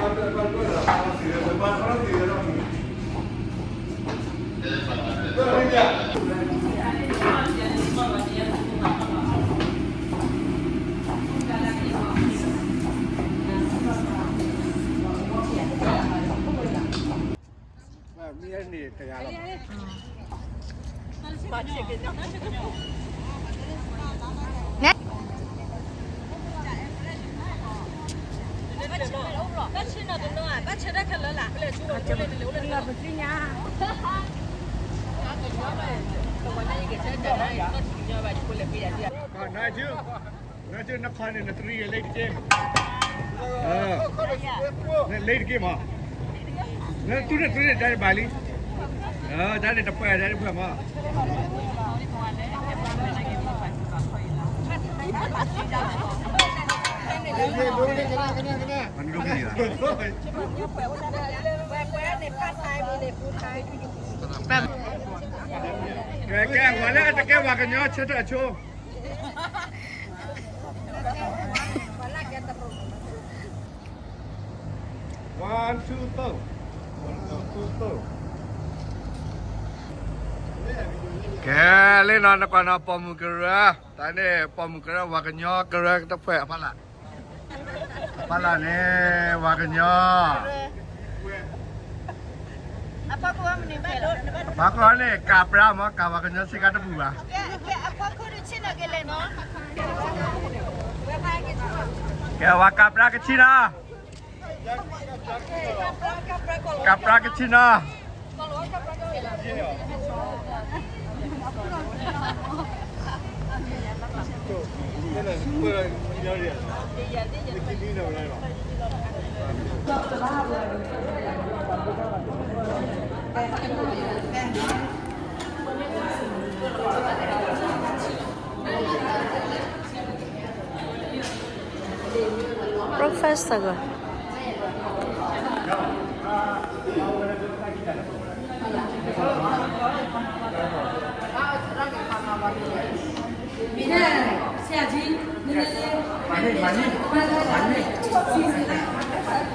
နခီန့ၣ် နတရံးလၢတက့ၢ်, လၢတက့ၢ်မး, နတူၢ်န့ၣ်တူၢ်န့ၣ် တၢ်န့ၣ်ဘၣ်လံ, တၢ်န့ၣ်တပှဲၤ တၢ်န့ၣ်တပှဲၤမး. ကဲ ကဲ ဝဲလၢအတကဲဝၤကညီဆၢထၢၣ်အဆိ One, two, three. ကဲ လၢနီၤ နကွၢ်နီၤ ပိာ်မုၣ်ကရၢ, တၢ်န့ၣ် ပိာ်မုၣ်ကရၢ ဝၤကညီကရၢတဖှဲးအဖီလာ်, အဖီလာ်န့ၣ် ဝၤကညီ အဖီခိၣ်န့ၣ် ကးပြၢမး ကးဝၤကညီစ့ကၤတဘူၣ်ဘၣ်. ကဲ ဝၤကးပြၢကဆံနီၤ, ကးပြၢကဆံနီၤ. Breakfast တဂၤ ဆရာကြီး နည်းနည်းလေး မနုၤ မနုၤ မနုၤ နနီၢ်ဝံၤဧါ.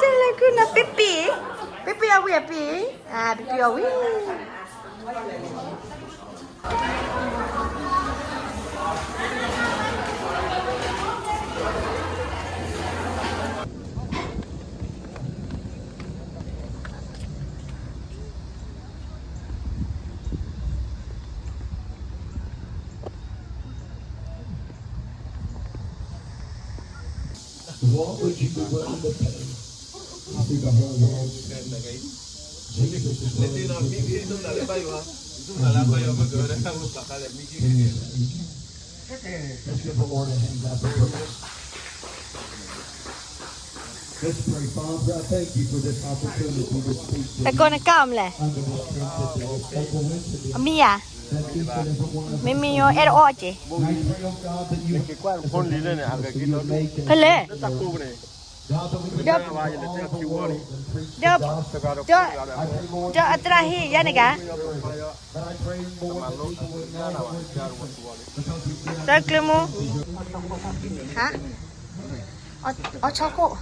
တဲလၢခုနပံပံ, ပံပံအီၣ်ဝံၤအပံ, ပံပံအီၣ်ဝံၤ. တကိးနကၢ်အီၤမလဲၣ်. အမံၤဧါ. မ့မ့ၢ်ယအဲၣ်ဒိးအီၣ်က့ၤ. ဖဲလဲၣ်. ဒီး ဒီး ဒီးအသရၣ်ဟ့ၣ်ယၤန့ၣ်ကါ. တၢ်ကျၢၤမူ, ဟါ, အီၣ်ဆီခိၣ်.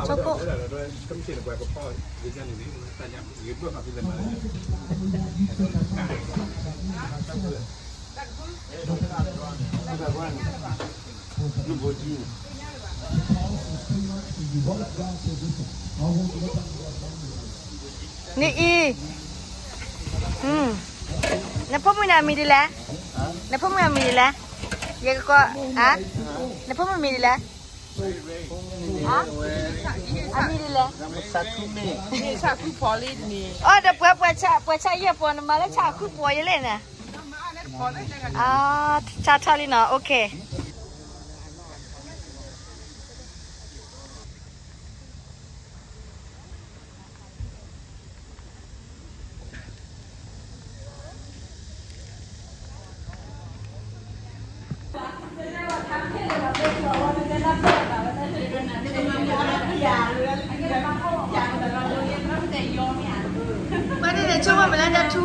ဆိဖိ နအံၤ, နဖိမုၣ်န့ၣ်အမံၤဒ်လဲၣ်, နဖိမုၣ်အမံၤဒ်လဲၣ်, ယကကိး, နဖိမုၣ်မံၤဒ်လဲၣ်, အမံၤဒ်လဲၣ်, အီၤဒီးပှၤ, ပှၤဆးယဲၢ်ပီၤန့ၣ် မၤလၢဆးဃုပီၤယဲလဲၣ်န့ၣ်, ဆးထီၣ်လံနီၤ, OK. မ့ၢ်န့ၣ် နဆိကမိၣ်မနုၤလဲၣ်, ထူ,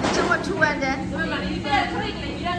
နဆိကမိၣ်ထူဝဲဒၣ်, အဝဲန့ၣ်